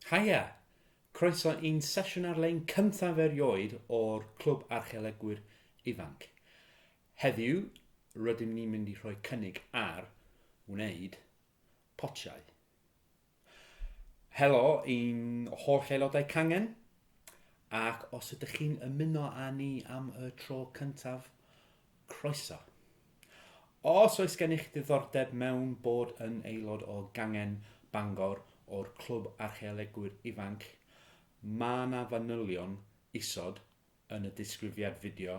Haia! Croeso i'n sesiwn ar-lein cyntaf erioed o'r Clwb Archeolegwyr Ifanc. Heddiw, rydym ni'n mynd i rhoi cynnig ar wneud potiau. Helo i'n holl aelodau cangen, ac os ydych chi'n ymuno â ni am y tro cyntaf, croeso. Os oes gennych ddiddordeb mewn bod yn aelod o gangen Bangor o'r Clwb Archeolegwyr Ifanc, mae 'na fanylion isod yn y disgrifiad fideo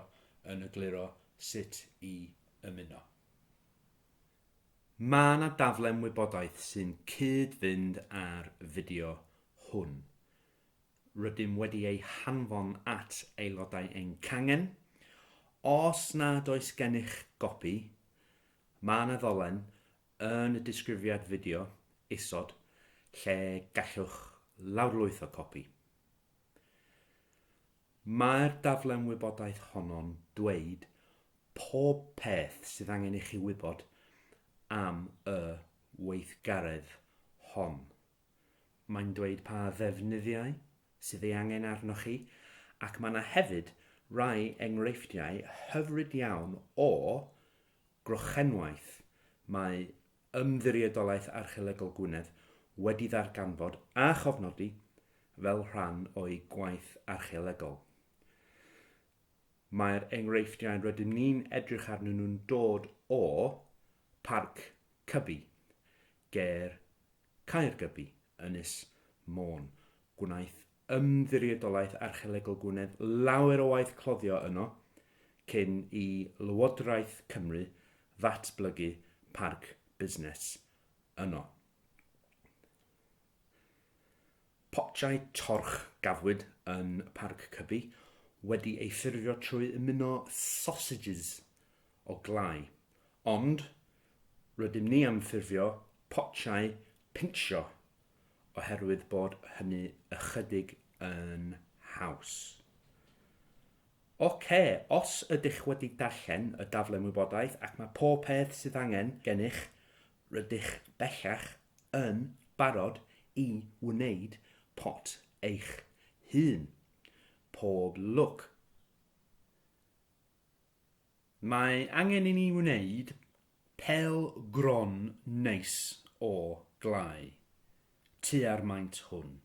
yn egluro sut i ymuno. Mae 'na daflen wybodaeth sy'n cyd-fynd â'r fideo hwn. Rydym wedi ei hanfon at aelodau ein cangen. Os nad oes gennych gopi, mae 'na ddolen yn y disgrifiad fideo isod lle gallwch lawrlwytho copi. Mae'r daflen wybodaeth honno'n dweud pob peth sydd angen i chi wybod am y weithgaredd hon. Mae'n dweud pa ddefnyddiau sydd ei angen arnoch chi, ac mae 'na hefyd rai enghreifftiau hyfryd iawn o grochenwaith mae Ymddiriedolaeth Archeolegol Gwynedd wedi ddarganfod a chofnodi fel rhan o'u gwaith archeolegol. Mae'r enghreifftiau rydym ni'n edrych arnyn nhw'n dod o Parc Cybi, ger Caergybi, Ynys Môn. Gwnaeth Ymddiriedolaeth Archeolegol Gwynedd lawer o waith cloddio yno cyn i Lywodraeth Cymru ddatblygu parc busnes yno. Potiau torch gafwyd yn Parc Cybi wedi ei ffurfio trwy ymuno sausages o glai. Ond, rydym ni am ffurfio potiau pinsio oherwydd bod hynny ychydig yn haws. Ocê, os ydych wedi darllen y daflen wybodaeth ac mae pob peth sydd angen gennych, rydych bellach yn barod i wneud pot eich hun. Pob lwc! Mae angen i ni wneud pêl gron neis o glai, tua'r maint hwn.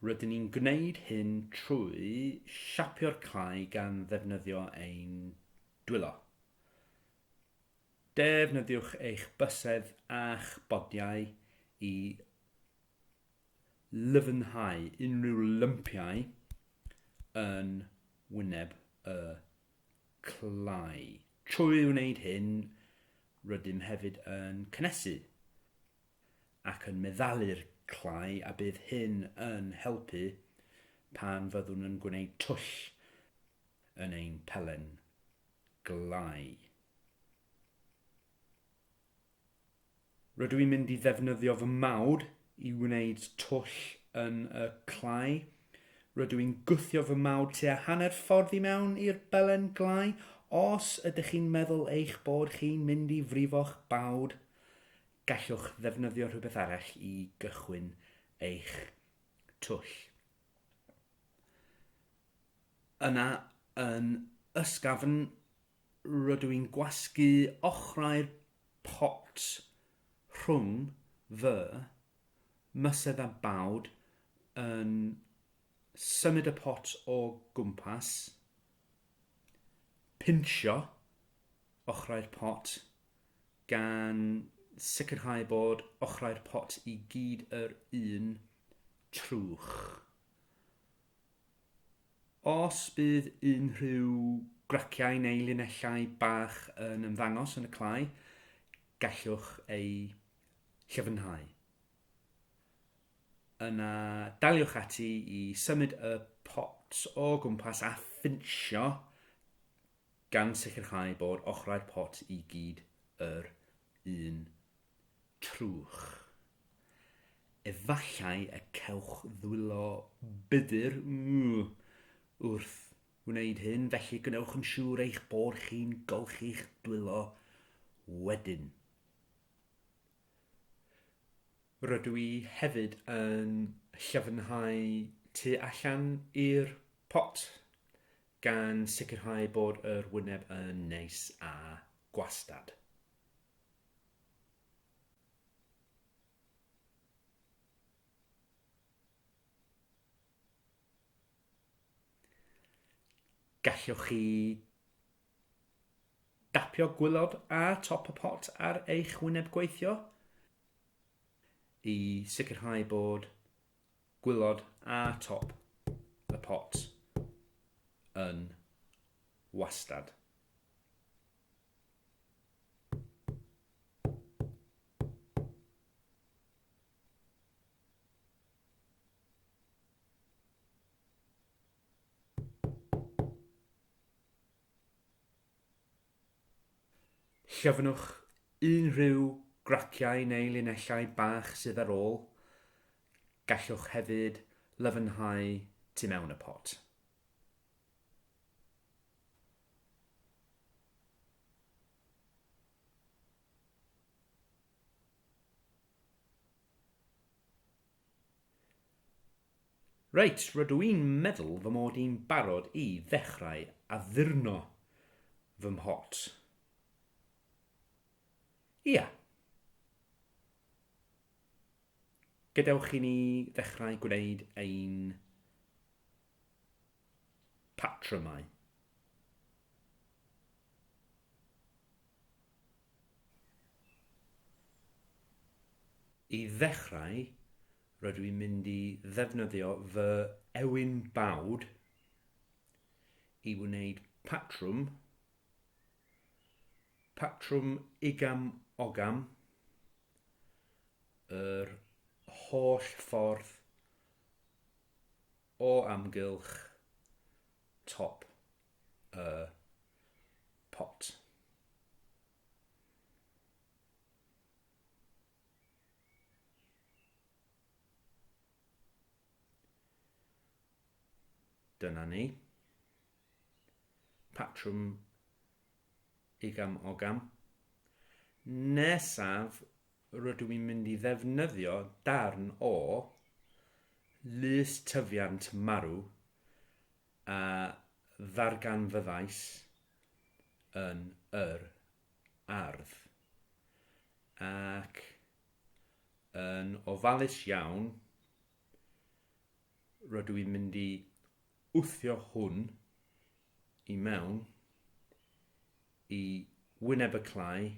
Rydyn ni'n gwneud hyn trwy siapio'r clai gan ddefnyddio ein dwylo. Defnyddiwch eich bysedd a'ch bodiau i lyfnhau unrhyw lympiau yn wyneb y clai. Trwy wneud hyn, rydym hefyd yn cynnesu ac yn meddalu'r clai a bydd hyn yn helpu pan fyddwn yn gwneud twll yn ein pelen glai. Rydw i'n mynd i ddefnyddio fy mawd i wneud twll yn y clai. Rydw i'n gwthio fy mawd tua hanner ffordd i mewn i'r belen glai. Os ydych chi'n meddwl eich bod chi'n mynd i frifo'ch bawd, gallwch ddefnyddio rhywbeth arall i gychwyn eich twll. Yna, yn ysgafn, rydw i'n gwasgu ochrau'r pot rhwng fy mysedd a bawd yn symud y pot o gwmpas, pinsio ochrau'r pot gan sicrhau bod ochrau'r pot i gyd yr un trwch. Os bydd unrhyw graciau neu linellau bach yn ymddangos yn y clai, gallwch eu llyfnhau. Yna daliwch ati i symud y pot o gwmpas a phinsio gan sicrhau bod ochrau'r pot i gyd yr un trwch. Efallai y cewch ddwylo budr wrth wneud hyn, felly gwnewch yn siŵr eich bod chi'n golchi'ch dwylo wedyn. Rydw i hefyd yn llyfnhau tu allan i'r pot, gan sicrhau bod yr wyneb yn neis a gwastad. Gallwch chi dapio gwylod a top y pot ar eich wyneb gweithio i sicrhau bod gwylod a top y pot yn wastad. Llyfnwch unrhyw graciau neu linellau bach sydd ar ôl. Gallwch hefyd lyfnhau tu mewn y pot. Reit, rydw i'n meddwl fy mod i'n barod i ddechrau addurno fy mhot. Ia. Gadewch i ni ddechrau gwneud ein patrymau. I ddechrau, rydw i'n mynd i ddefnyddio fy ewin bawd i wneud patrwm, patrwm igam-ogam, yr holl ffordd o amgylch top y pot. Dyna ni. Patrwm igam ogam. Nesaf, rydw i'n mynd i ddefnyddio darn o lys tyfiant marw a ddarganfyddais yn yr ardd. Ac yn ofalus iawn, rydw i'n mynd i wthio hwn i mewn i wyneb y clai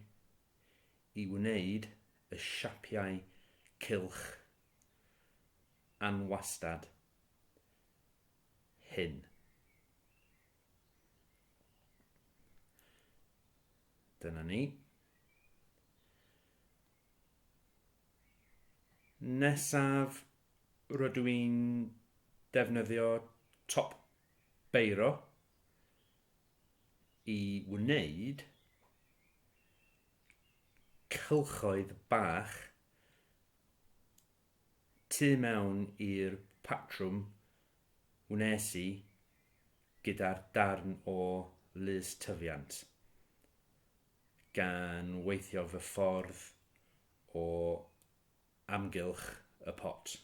i wneud y siapiau cylch anwastad hyn. Dyna ni. Nesaf, rydw i'n defnyddio top beiro i wneud cylchoedd bach tu mewn i'r patrwm wnes i gyda'r darn o lys tyfiant, gan weithio fy ffordd o amgylch y pot.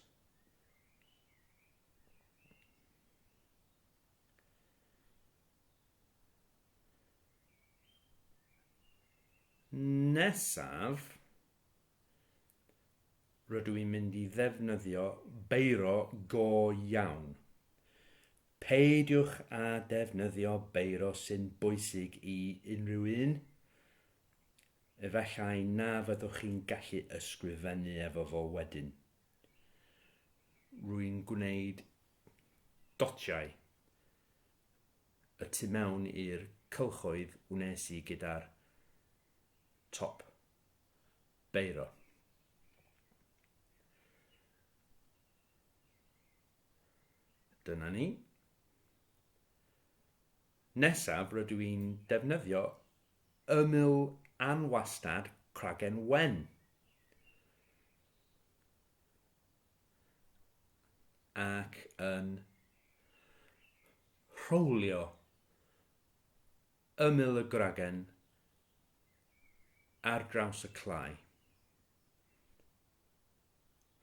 Nesaf, Rydw i'n mynd i ddefnyddio beiro go iawn. Peidiwch â defnyddio beiro sy'n bwysig i unrhyw un. Efallai na fyddwch chi'n gallu ysgrifennu efo fo wedyn. Rwy'n gwneud dotiau y tu mewn i'r cylchoedd wnes i gyda'r top. Beiro. Dyna ni. Nesaf rydw i'n defnyddio ymyl anwastad cragen wen. Ac yn rhowlio ymyl y gragen ar draws y clai.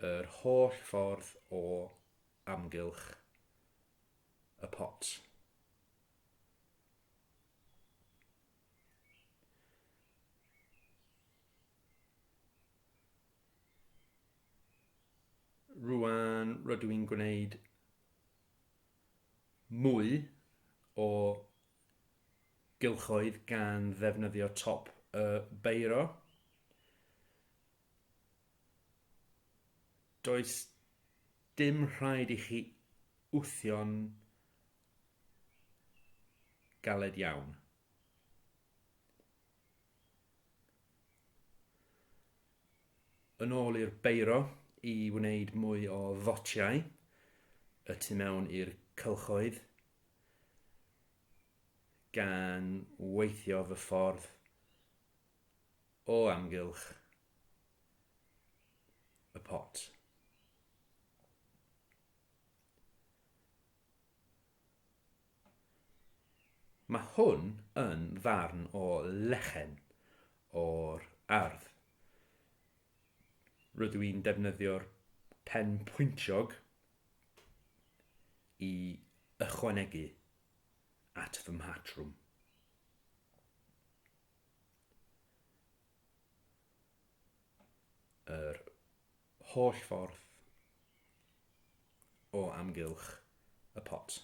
Yr holl ffordd o amgylch y pot. Rwan rydw i'n gwneud mwy o gylchoedd gan ddefnyddio top y beiro. Does dim rhaid i chi wthio'n galed iawn. Yn ôl i'r beiro i wneud mwy o ddotiau y tu mewn i'r cylchoedd, gan weithio fy ffordd o amgylch y pot. Mae hwn yn ddarn o lechen o'r ardd. Rydw i'n defnyddio'r pen pwyntiog i ychwanegu at fy mhatrwm. Yr holl ffordd o amgylch y pot.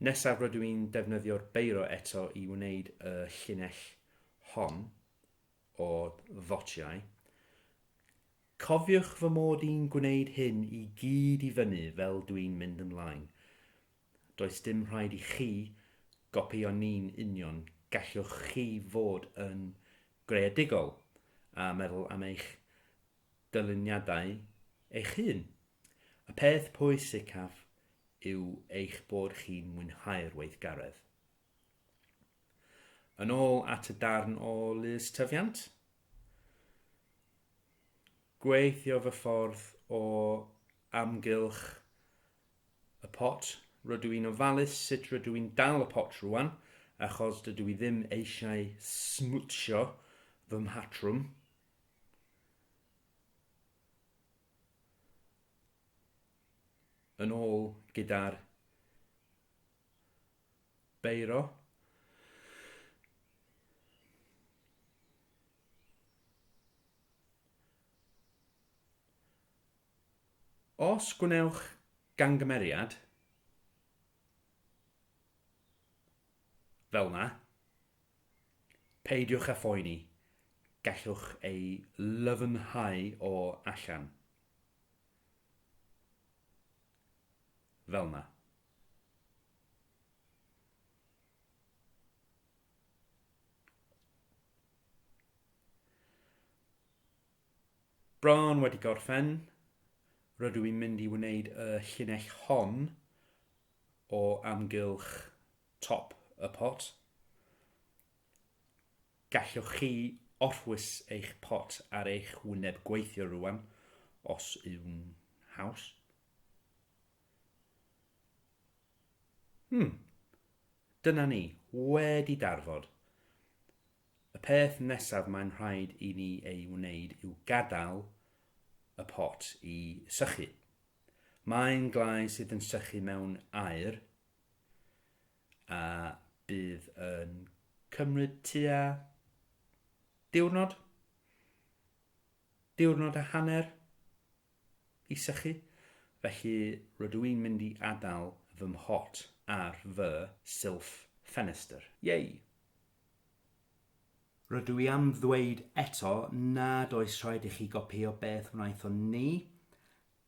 Nesaf rydw i'n defnyddio'r beiro eto i wneud y llinell hon o ddotiau. Cofiwch fy mod i'n gwneud hyn i gyd i fyny fel dwi'n mynd ymlaen. Does dim rhaid i chi gopïo ni'n union, gallwch chi fod yn greadigol a meddwl am eich dyluniadau eich hun. Y peth pwysicaf yw eich bod chi'n mwynhau'r weithgaredd. Yn ôl at y darn o lys tyfiant. Gweithio fy ffordd o amgylch y pot. Rydw i'n ofalus sut rydw i'n dal y pot rwan, achos dydw i ddim eisiau smwtsio fy mhatrwm. Yn ôl gyda'r beiro. Os gwnewch gangymeriad, fel 'na, peidiwch â phoeni, gallwch ei lyfnhau o allan. Fel 'na. Bron wedi gorffen, rydw i'n mynd i wneud y llinell hon o amgylch top y pot. Gallwch chi orffwys eich pot ar eich wyneb gweithio rwan, os yw'n haws. Dyna ni, wedi darfod. Y peth nesaf mae'n rhaid i ni ei wneud yw gadael y pot i sychu. Mae'n glai sydd yn sychu mewn aer a bydd yn cymryd tua diwrnod, diwrnod a hanner i sychu. Felly rydw i'n mynd i adael fy mhot ar fy silff ffenestr. Yay! Rydw i am ddweud eto nad oes rhaid i chi gopïo beth wnaethon ni.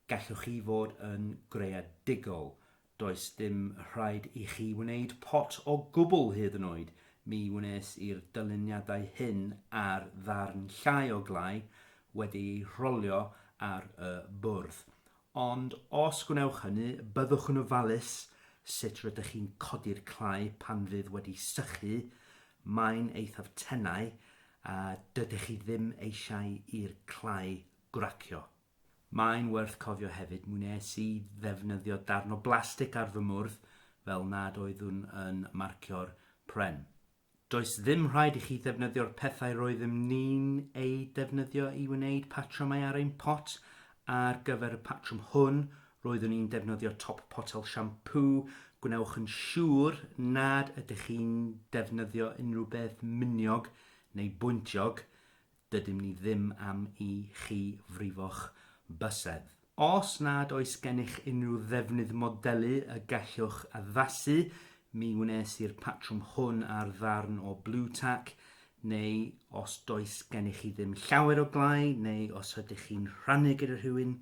Gallwch chi fod yn greadigol. Does dim rhaid i chi wneud pot o gwbl hyd yn oed. Mi wnes i'r dyluniadau hyn ar ddarn llai o glai wedi ei rholio ar y bwrdd. Ond os gwnewch hynny, byddwch yn ofalus sut rydych chi'n codi'r clai pan fydd wedi sychu, mae'n eithaf tenau a dydych chi ddim eisiau i'r clai gracio. Mae'n werth cofio hefyd, mi wnes i ddefnyddio darn o blastig ar fy mwrdd. fel nad oeddwn yn marcio'r pren. Does ddim rhaid i chi ddefnyddio'r pethau roeddem ni'n eu defnyddio i wneud patrymau ar ein pot. Ar gyfer y patrwm hwn, roeddwn i'n defnyddio top potel siampŵ. Gwnewch yn siŵr nad ydych chi'n defnyddio unrhyw beth miniog neu bwyntiog. Dydym ni ddim am i chi frifo'ch bysedd. Os nad oes gennych unrhyw ddefnydd modelu y gallwch addasu, mi wnes i'r patrwm hwn ar ddarn o Blu Tack, neu os does gennych chi ddim llawer o glai, neu os ydych chi'n rhannu gyda rhywun,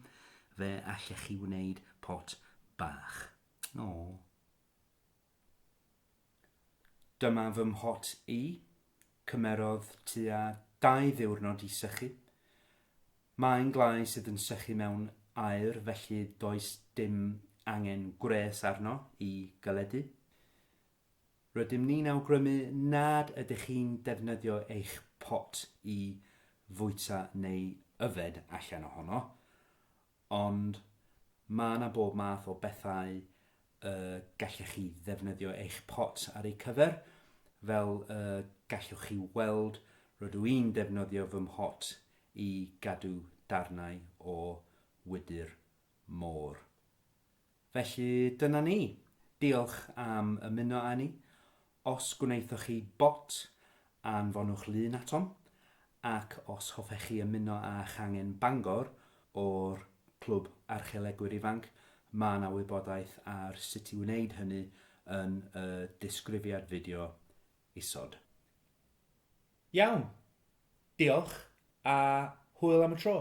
fe allech chi wneud pot bach. Aww. Dyma fy mhot i. Cymerodd tua dau ddiwrnod i sychu. Mae'n glai sydd yn sychu mewn aer felly does dim angen gwres arno i galedu. Rydym ni'n awgrymu nad ydych chi'n defnyddio eich pot i fwyta neu yfed allan ohono, Ond mae 'na bob math o bethau y gallech chi ddefnyddio eich pot ar eu cyfer. Fel y gallwch chi weld, rydw i'n defnyddio fy mhot i gadw darnau o wydr môr. Felly dyna ni! Diolch am ymuno â ni. Os gwnaethoch chi bot, anfonwch lun atom, ac os hoffech chi ymuno â changen Bangor o'r Clwb Archeolegwyr Ifanc, mae 'na wybodaeth ar sut i wneud hynny yn y disgrifiad fideo isod. Iawn! Diolch, a hwyl am y tro!